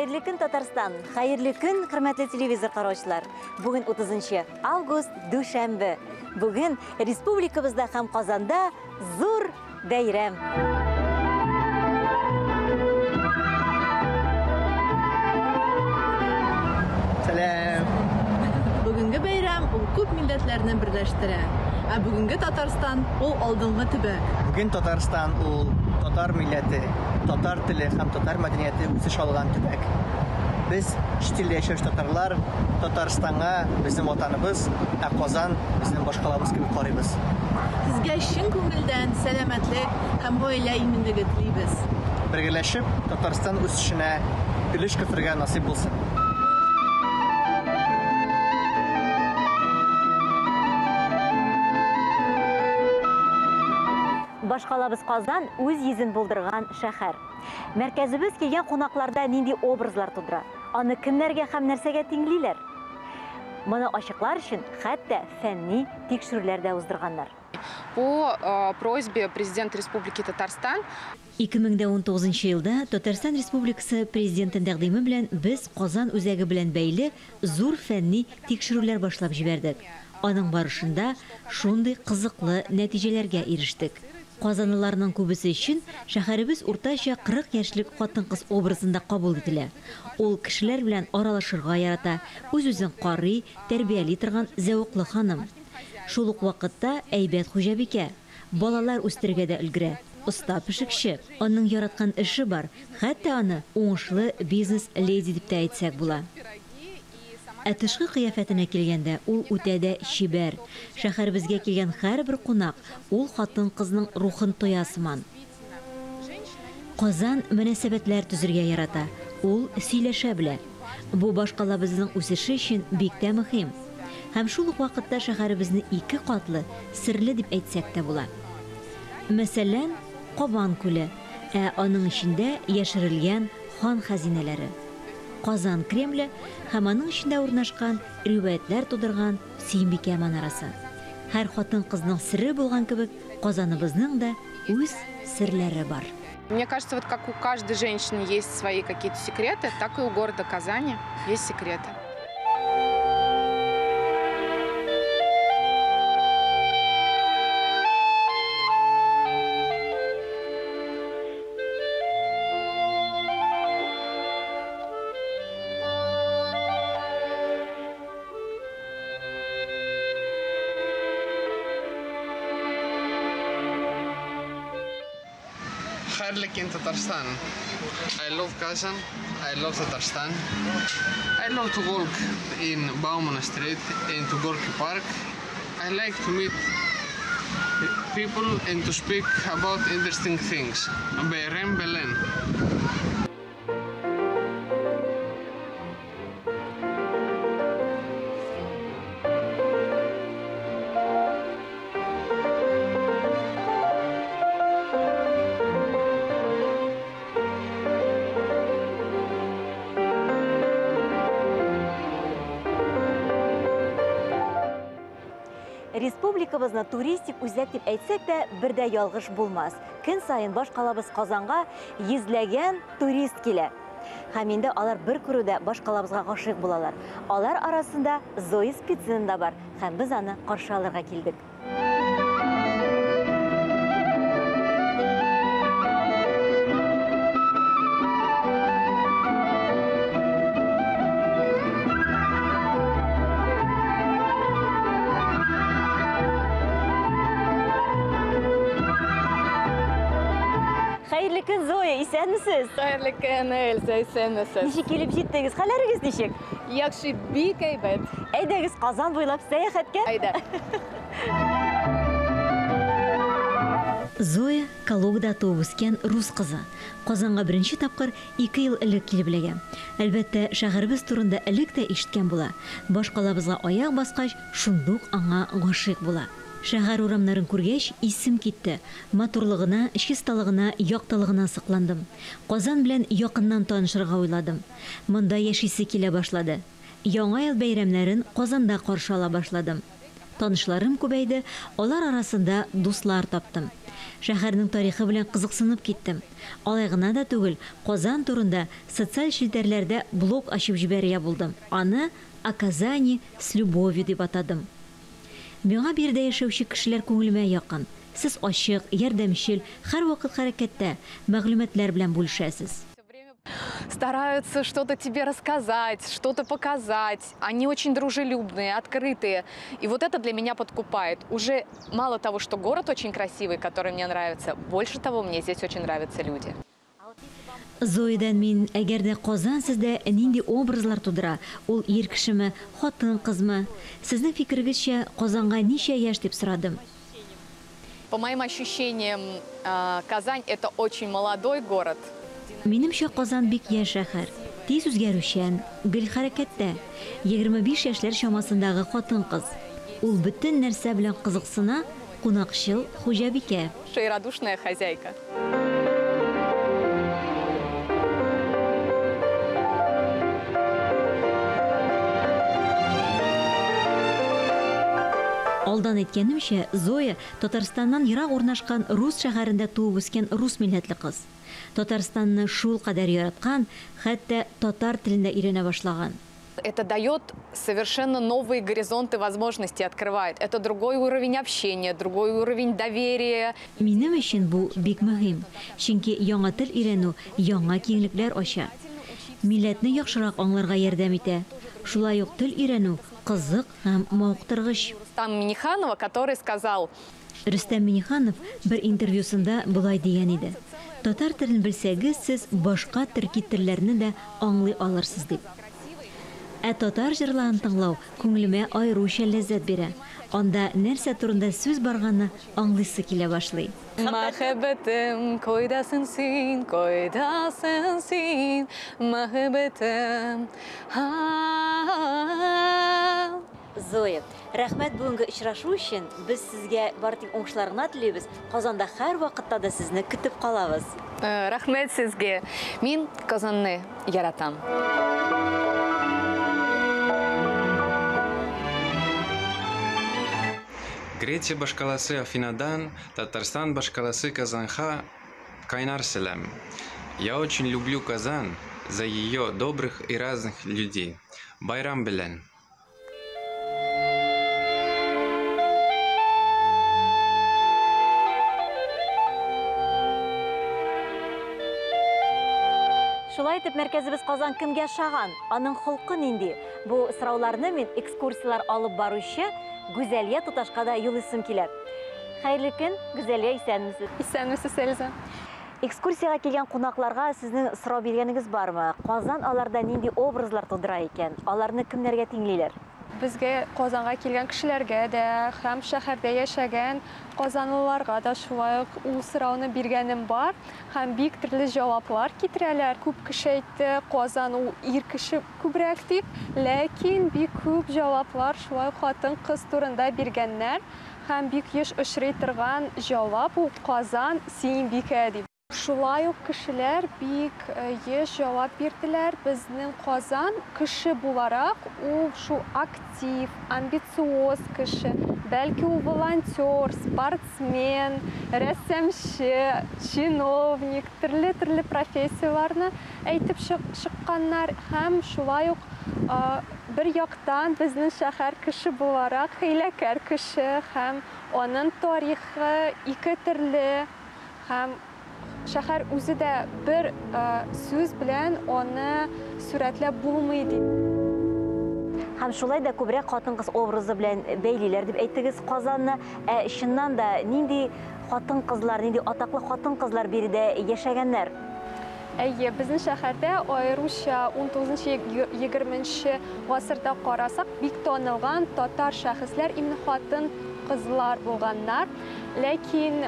Хәерле көн, Татарстан! Хәерле көн, хөрмәтле телевизор караучылар! Бүген 30 август, дүшәмбе. Бүген республикабызда һәм Казанда зур бәйрәм. Сәлам! Бүгенге бәйрәм ул күп милләтләрне берләштерә. Ә бүгенге Татарстан ул алдынгы төбәк. Бүген Татарстан ул татар милләте, татар теле һәм татар мәдәнияте үсеш алган төбәк. Без чит илдә яшәүче татарлар Татарстанга безнең ватаныбыз, ә Казан безнең башкалабыз кебек карыйбыз. Сезгә чын күңелдән сәламәтлек һәм гаилә иминлеге телибез. Бергәләшеп Татарстан үсешенә өлеш кертергә насыйп булсын. Башкалабыз Казан үз йөзен булдырган шәһәр. Мәркәзебез килгән кунакларда нинди образлар тудыра? Аны кемнәргә һәм нәрсәгә тиңлиләр? Моны ачыклар өчен хәтта фәнни тикшерүләр дә уздырганнар. По просьбе президента Республики Татарстан 2019 елда Татарстан Республикасы Президенты тәкъдиме белән без Казан үзәге белән бәйле зур фәнни тикшерүләр башлап җибәрдек. Аның барышында шундый кызыклы нәтиҗәләргә ирештек. Казанлыларның күбесе өчен шәһәребез уртача 40 яшьлек хатын-кыз образында кабул ителә. Ул кешеләр белән аралашырга ярата, үз-үзен карый, тәрбияли торган зәвыклы ханым. Шул ук вакытта әйбәт хуҗабикә, балалар үстерергә дә өлгерә. Оста пешекче. Аның яраткан эше бар, хәтта аны уңышлы бизнес-леди дип тә әйтсәк була. Ә тышкы кыяфәтенә килгәндә, ул үтә дә чибәр. Шәһәребезгә килгән һәрбер кунак ул хатын-кызның рухын тоя сыман. Казан мөнәсәбәтләр төзергә ярата, ул сөйләшә белә. Бу башкалабызның үсеше өчен бик тә мөһим. Һәм шул ук вакытта шәһәребезне ике катлы, серле дип әйтсәк тә була. Мәсәлән, Кабан күле, ә аның эчендә яшерелгән хан хәзинәләре. Казан Кремле һәм аның эчендә урнашкан риваятьләр тудырган Сөембикә манарасы. Һәр хатын-кызның сере булган кебек, Казаныбызның да үз серләре бар. Мне кажется, вот как у каждой женщины есть свои какие-то секреты, так и у города Казани есть секреты. Хәерле көн, Татарстан. I love Kazan, I love Tatarstan. I love to walk in Bauman Street and to Gorky Park. I like to meet people and to speak about interesting things. Бәйрәм белән. Республикабызны туристик үзәк дип әйтсәк тә, бер дә ялгыш булмас. Көн саен башкалабыз Казанга йөзләгән турист килә. Һәм инде алар бер күрүдә башкалабызга гашыйк булалар. Алар арасында Зоя Спицына да бар, һәм без аны каршы алырга килдек. Хәерле көн, Зоя, исәнмесез? Хәерле көн, Эльза, исәнмесез. Ничек килеп җиттегез? Хәлләрегез ничек? Яхшы, бик әйбәт. Әйдәгез Казан буйлап сәяхәткә. Әйдә. Зоя Калугада туып үскән рус кызы. Казанга беренче тапкыр 2 ел элек килеп эләгә. Әлбәттә, шәһәребез турында элек тә ишеткән була. Башкалабызга аяк баскач, шундук аңа гашыйк була. Шәһәр урамнарын күргәч, исем китте. Матурлыгына, чисталыгына, яктылыгына сокландым. Казан белән якыннан танышырга уйладым. Монда яшисе килә башлады. Яңа ел бәйрәмнәрен Казанда каршы ала башладым. Танышларым күбәйде, алар арасында дуслар таптым. Шәһәрнең тарихы белән кызыксынып киттем. Алай гына да түгел, Казан турында социаль челтәрләрдә блог ачып җибәрергә булдым. Аны «О Казани с любовью» дип атадым. Миңа биредә яшәүче кешеләр күңелемә якын. Сез ачык, ярдәмчел, һәрвакыт хәрәкәттә, мәгълүматлар белән бүлешәсез. Стараются что-то тебе рассказать, что-то показать. Они очень дружелюбные, открытые. И вот это для меня подкупает. Уже мало того, что город очень красивый, который мне нравится, больше того, мне здесь очень нравятся люди. Зоядан мин, әгәр дә Казан сездә нинди образлар тудыра, ул ир кешеме, хатын-кызмы? Сезнең фикерегезчә, Казанга ничә яшь дип сорадым. По моим ощущениям, Казань – это очень молодой город. Минемчә, Казан бик яшь шәһәр. Тиз үзгәрүчән, гел хәрәкәттә. 25 яшьләр чамасындагы хатын-кыз. Ул бөтен нәрсә белән кызыксына, кунакчыл хуҗабикә. Радушная хозяйка. Алдан әйткәнемчә, Зоя Татарстаннан ерак урнашкан рус шәһәрендә туып үскән рус милләтле кыз. Татарстанны шул кадәр яраткан, хәтта татар телен дә өйрәнә башлаган. Это дает совершенно новые горизонты возможностей, открывает. Это другой уровень общения, другой уровень доверия. Минем өчен бу бик мөһим, чөнки яңа тел өйрәнү яңа киңлекләр ача. Милләтне яхшырак аңларга ярдәм итә. Шулай ук тел өйрәнү кызык һәм мавыктыргыч. Там Миниханова, который сказал: Рөстәм Миниханов бер интервьюсында болай дигән иде: «Татар телен белсәгез, сез башка төрки телләрне дә аңлый алырсыз», дип. Ә татар җырларын тыңлау күңелемә аеруча ләззәт бирә. Анда нәрсә турында сүз барганны аңлыйсы килә башлый. Мәхәббәтем, кайдасың син, кайдасың син, мәхәббәтем. Зоя, рәхмәт бүгенге очрашу өчен. Без сезгә бары тик уңышлар гына телибез. Казанда һәр вакытта да сезне көтеп калабыз. Рәхмәт сезгә. Мин Казанны яратам. Греция башкаласы Афинадан, Татарстан башкаласы Казанга кайнар сәлам. Я очень люблю Казан за ее добрых и разных людей. Байрам белән. Шулай итеп, мәркәзебез Казан кемгә ошаган? Аның холкы нинди? Бу сорауларны мин экскурсияләр алып баручы Гүзәлия туташка да юлыйсым килә. Хәерле көн, Гүзәлия, исәнмесез. Исәнмесез, Эльза. Экскурсиягә килгән кунакларга сезнең сорау биргәнегез бармы? Казан аларда нинди образлар тудыра икән? Аларны кемнәргә тиңлиләр? Безгә Казанга килгән кешеләргә дә һәм шәһәрдә яшәгән казанлыларга да шулай ук ул сорауны биргәнем бар һәм бик төрле җаваплар китерәләр. Күп кеше әйтте, Казан ул ир кеше күбрәк дип, ләкин бик күп җаваплар шулай ук хатын-кыз турында биргәннәр һәм бик еш очрый торган җавап ул Казан Сөембикә дип. Шулай ук кешеләр бик еш җавап бирделәр. Безнең Казан кеше буларак ул шул актив, амбициоз кеше. Бәлки ул волонтер, спортсмен, рәссамчы, чиновник, төрле-төрле профессияләрне әйтеп чыкканнар һәм шулай ук бер яктан безнең шәһәр кеше буларак хәйләкәр кеше һәм аның тарихы ике төрле һәм шәһәр үзе дә бер сүз белән аны сурәтләп булмый дип. Һәм шулай да күбрәк хатын-кыз образы белән бәйлиләр дип әйттегез Казанны. Ә чыннан да нинди хатын-кызлар, нинди атаклы хатын-кызлар биредә яшәгәннәр? Әйе, безнең шәһәрдә аеруча 19-20 гасырда карасак, бик танылган татар шәхесләр именно хатын-кызлар булганнар. Ләкин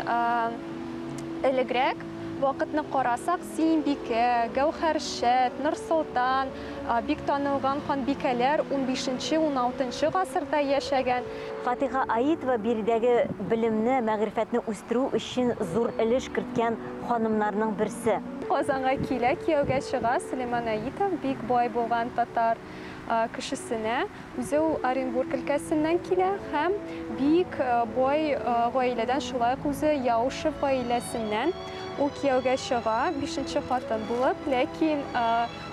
элегрәк вакытны карасак, Сөембикә, Гәүһәршәт, Нурсолтан, бик танылган ханбикәләр 15-16 гасырда яшәгән. Фатиха Аитова биредәге белемне, мәгърифәтне үстерү өчен зур өлеш керткән ханымнарның берсе. Казанга килә, кияүгә чыга Сөләйман Аитов, бик бай булган татар. кешесенә. Үзе ул Оренбург өлкәсеннән килә һәм бик бай гаиләдән, шулай ук үзе Яушев гаиләсеннән. Ул кияүгә чыга, бишенче хатын булып, ләкин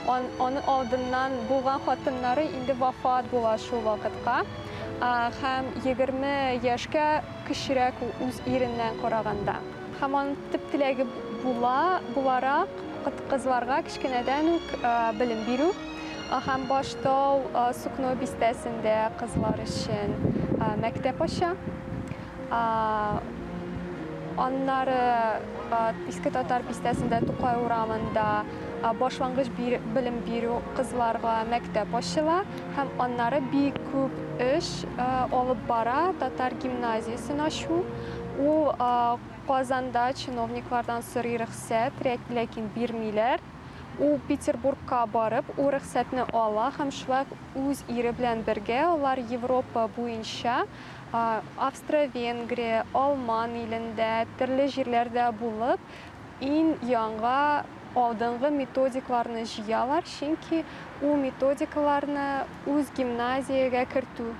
аны алдыннан булган хатыннары инде вафат була шул вакытка. Һәм 20 яшькә кечерәк ул үз иреннән караганда. Һәм аның төп теләге була, буларак кызларга кечкенәдән үк белем бирү. Һәм башта ул Сукно бистәсендә кызлар өчен мәктәп ача. Аннары Иске Татар бистәсендә Тукай урамында башлангыч белем бирү кызларга мәктәп ачыла һәм аннары бик күп эш алып бара татар гимназиясен ачу. Ул Казанда чиновниклардан сорый рөхсәт, ләкин бирмиләр. Ул Петербургка барып, ул рөхсәтне ала һәм шулай үз ире белән бергә алар Европа буенча Австро-Венгрия, Алман илендә, төрле җирләрдә булып, иң яңа алдынгы методикларны җыялар, чөнки ул методикаларны үз гимназиягә кертү.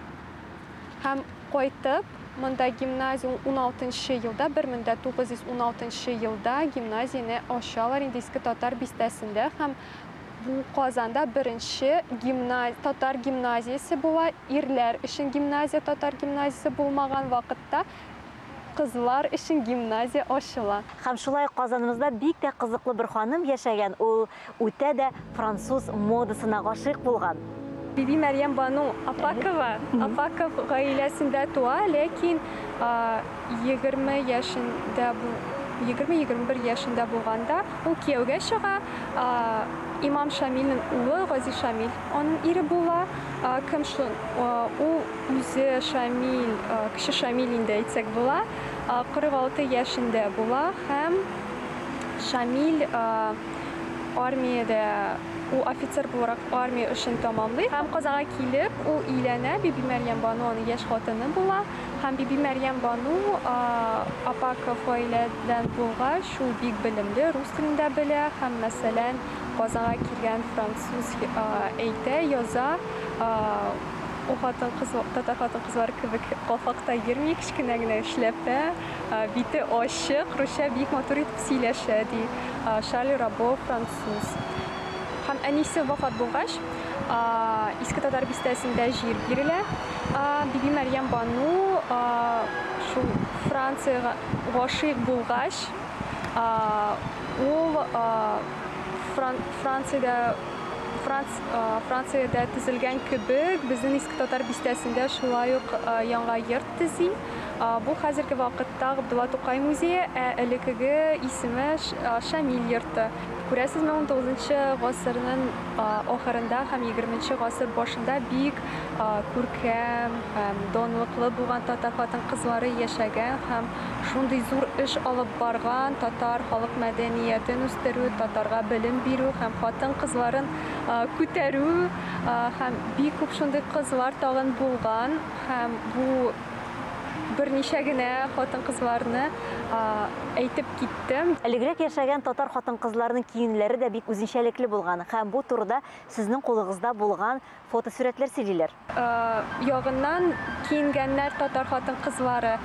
Һәм кайтып, монда гимназия 16 елда, 1916 елда гимназияне ачалар инде Иске Татар бистәсендә һәм бу Казанда беренче татар гимназиясе була. Ирләр өчен гимназия, татар гимназиясе булмаган вакытта кызлар өчен гимназия ачыла. Һәм шулай Казаныбызда бик тә кызыклы бер ханым яшәгән. Ул үтә дә француз модасына гашыйк булган. Биби Мәрьям Бану Апакова, Апаков гаиләсендә туа, ләкин 20 яшендә, 20-21 яшендә булганда ул кияүгә чыга. Имам Шамилнең улы Гази Шамил аның ире була. Кем шул? Ул үзе Шамил, кече Шамил инде әйтсәк була. 46 яшендә була һәм Шамил армиядә, ул офицер буларак армия эшен тамамлый. Һәм Казанга килеп, ул өйләнә, Биби Мәрьям Бану аның яшь хатыны була. Һәм Биби Мәрьям Бану Апаков гаиләдән булгач, ул бик белемле, рус телен дә белә һәм, мәсәлән, Казанга килгән француз әйтә, яза, ул хатын-кыз, татар хатын-кызлары кебек калфакта йөрми, кечкенә генә эшләпә, бите ачык, русча бик матур итеп сөйләшә, ди Шарль Рабо француз. Һәм әнисе вафат булгач, Иске Татар бистәсендә җир бирелә. Биби Мәрьям Бану шул Франциягә гашыйк булгач, ул Франциядә Франциядә төзелгән кебек, безнең Иске Татар бистәсендә шулай ук яңа йорт төзи. Бу хәзерге вакытта Габдулла Тукай музее, ә элеккеге исеме Шамил йорты. Күрәсезме, 19 гасырның ахырында һәм 20 гасыр башында бик күркәм һәм данлыклы булган татар хатын-кызлары яшәгән һәм шундый зур эш алып барган татар халык мәдәниятен үстерү, татарга белем бирү һәм хатын-кызларын күтәрү һәм бик күп шундый кызлар тагын булган һәм бу берничә генә хатын-кызларны әйтеп киттем. Элегрәк яшәгән татар хатын-кызларының киемнәре дә бик үзенчәлекле булган һәм бу турыда сезнең кулыгызда булган фотосурәтләр сөйлиләр. Ягыннан киенгәннәр татар хатын-кызлары.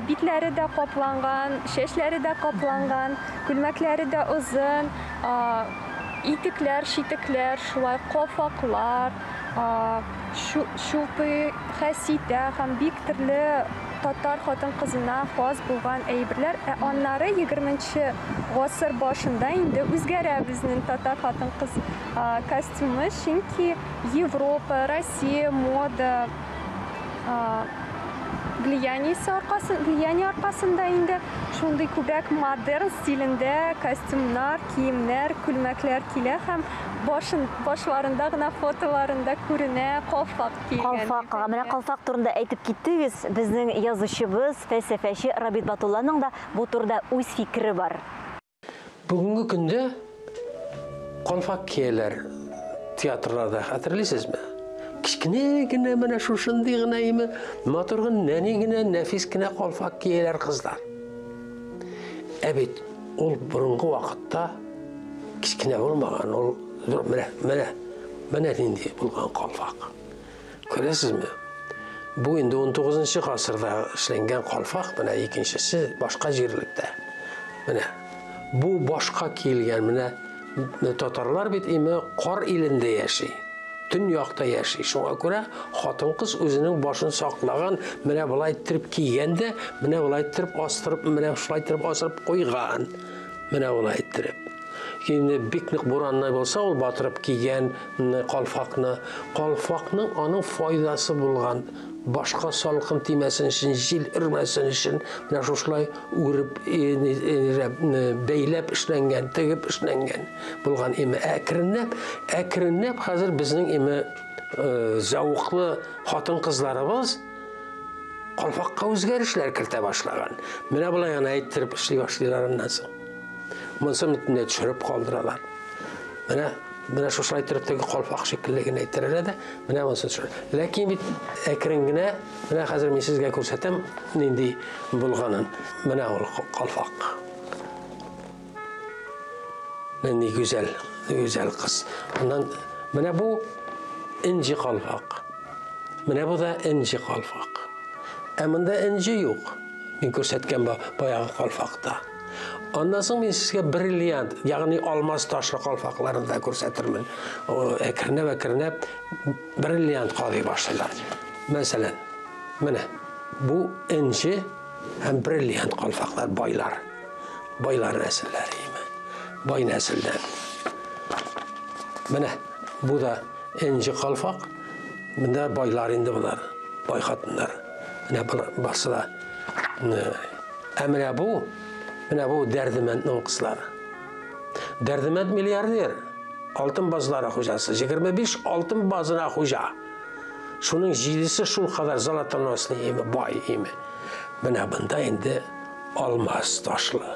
Битләре дә капланган, чәчләре дә капланган, күлмәкләре дә озын, итекләр, читекләр, шулай калфаклар, чулпы, хәситә һәм бик төрле татар хатын-кызына хас булган әйберләр. Ә аннары 20 гасыр башында инде үзгәрә безнең татар хатын-кыз костюмы, чөнки Европа, Россия мода влияние аркасында инде шундый күбрәк модерн стилендә костюмнар, киемнәр, күлмәкләр килә һәм башларында гына фотоларында күренә калфак кигән. Калфак, менә калфак турында әйтеп киттегез. Безнең язучыбыз, фәлсәфәче Рабит Батулланың да бу турыда үз фикере бар. Бүгенге көндә калфак кияләр театрларда, хәтерлисезме? Кечкенә генә менә шушындый гына име, матур гына, нәни генә, нәфис кенә калфак кияләр кызлар. Ә бит ул борынгы вакытта кечкенә булмаган, ул зур, менә, менә. Менә нинди булган калфак. Күрәсезме? Бу инде 19 гасырда эшләнгән калфак, менә икенчесе башка җирлектә. Менә бу башка киелгән, менә татарлар бит име кар илендә яши. Төньякта яши. Шуңа күрә хатын-кыз үзенең башын саклаган, менә болай иттереп кигән дә, менә болай иттереп астырып, менә шулай иттереп асырып куйган. Менә болай иттереп. Инде бик нык бураннай булса, ул батырып кигән калфакны. Калфакның аның файдасы булган. Башка салкын тимәсен өчен, җил өрмәсен өчен, менә шушылай үреп, бәйләп эшләнгән, тегеп эшләнгән булган име. Әкренләп, әкренләп хәзер безнең име зәвыклы хатын-кызларыбыз калфакка үзгәрешләр кертә башлаган. Менә болай гына әйттереп эшли башлыйлар аннан соң. Монысын бөтенләй төшереп калдыралар. Менә менә шушылай иттереп теге калфак шикелле генә әйттерәләр дә, менә монысын төшерә. Ләкин бит әкрен генә, менә хәзер мин сезгә күрсәтәм нинди булганын. Менә ул калфак. Нинди гүзәл, гүзәл кыз. Аннан менә бу энҗе калфак. Менә бу да энҗе калфак. Ә монда энҗе юк. Мин күрсәткән баягы калфакта. Аннан соң мин сезгә бриллиант, ягъни алмаз ташлы калфакларны да күрсәтермен. Әкренләп-әкренләп бриллиант кадый башлыйлар. Мәсәлән, менә бу энҗе һәм бриллиант калфаклар байлар. Байлар нәселләре име. Бай нәселдән. Менә бу да энҗе калфак. Монда байлар инде болар, бай хатыннар. Менә барсы да. Ә менә бу, менә бу Дәрдемәнднең кызлары. Дәрдемәнд миллиардер, алтын базлары хуҗасы, 25 алтын базына хуҗа. Шуның җидесе шул кадәр золотоносный име, бай име. Менә бында инде алмаз ташлы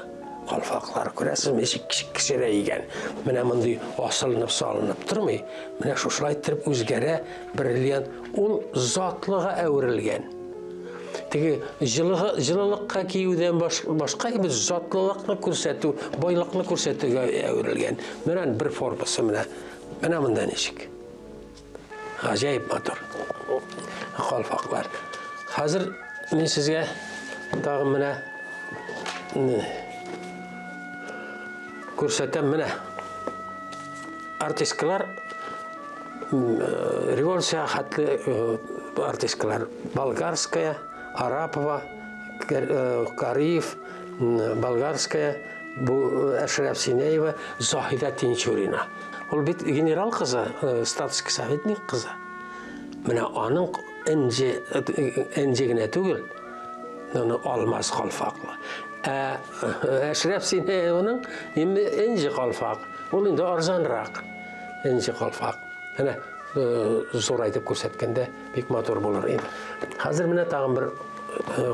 калфаклар күрәсезме, ничек кечерәйгән. Менә мондый асылынып салынып тормый. Менә шушылай иттереп үзгәрә бриллиант. Ул затлыга әверелгән. Теге җылыга, җылылыкка киюдән баш, башка бит затлылыкны күрсәтү, байлыкны күрсәтүгә әверелгән. Менә бер формасы менә. Менә монда ничек. Гаҗәеп матур калфаклар. Хәзер мин сезгә тагын менә күрсәтәм менә. Артисткалар революция хәтле артисткалар Болгарская, Арапова, Кариев, Болгарская, бу Әшрәф Синеева, Заһидә Тинчурина. Ул бит генерал кызы, статский советник кызы. Менә аның энҗе, энҗе генә түгел, аны алмаз калфаклы. Ә Әшрәф Синеевның инде энҗе калфак. Ул инде арзанрак энҗе калфак. Менә зур әйтеп күрсәткәндә бик матур булыр инде. Хәзер менә тагын бер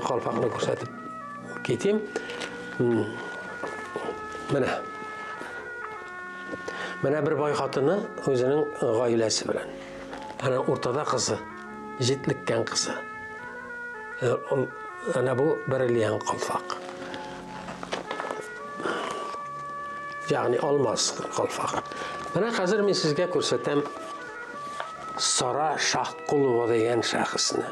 калфакны күрсәтеп китим. Менә. Менә бер бай хатыны үзенең гаиләсе белән. Әнә уртада кызы, җитлеккән кызы. Әнә бу бриллиант калфак. Ягъни алмаз калфак. Менә хәзер мин сезгә күрсәтәм Сара Шахкулова дигән шәхесне.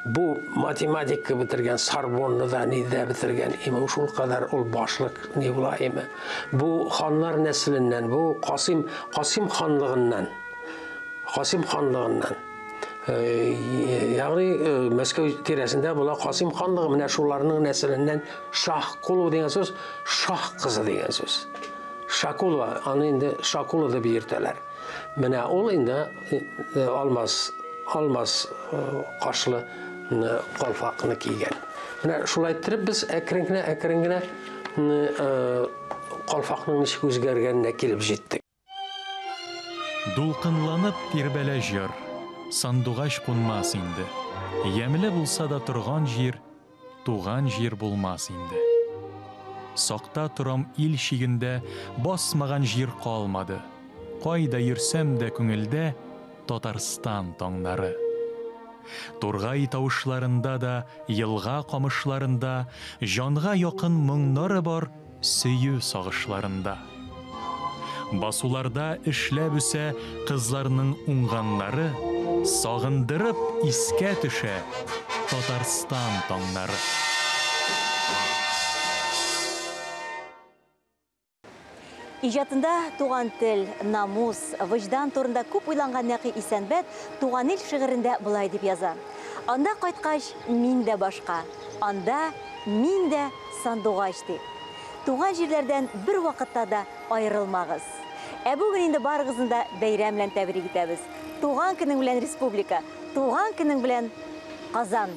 Бу математика бетергән, Сорбонны да ни дә бетергән, име шул кадәр ул башлык ни була име. Бу ханнар нәселеннән, бу Касим, Касим ханлыгыннан. Касим ханлыгыннан. Ягъни Мәскәү тирәсендә була Касим ханлыгы, менә шуларның нәселеннән Шахкулова дигән сүз, шах кызы дигән сүз. Шакулова, аны инде Шакула дип йөртәләр. Менә ул инде алмаз, алмаз кашлы калфакны кигән. Менә шулай иттереп без әкрен генә, әкрен генә калфакның ничек үзгәргәненә килеп җиттек. Дулкынланып тирбәлә җыр, сандугач кунмас инде. Ямьле булса да торган җир, туган җир булмас инде. Сакта торам ил чигендә, басмаган җир калмады. Кайда йөрсәм дә күңелдә Татарстан таңнары. Тургай тавышларында да, елга камышларында, җанга якын моңнары бар сөю сагышларында. Басуларда эшләп үсә кызларның уңганнары, Сагындырып искә төшә Татарстан таңнары. Иҗатында туган тел, намус, вөҗдан турында күп уйланган Нәкый Исәнбәт Туган ил шигырендә болай дип яза. Анда кайткач, мин дә башка, анда мин дә сандугач, ди. Туган җирләрдән бер вакытта да аерылмагыз. Ә бүген инде барыгызны да бәйрәм белән тәбрик итәбез. Туган көнең белән, республика! Туган көнең белән, Казан!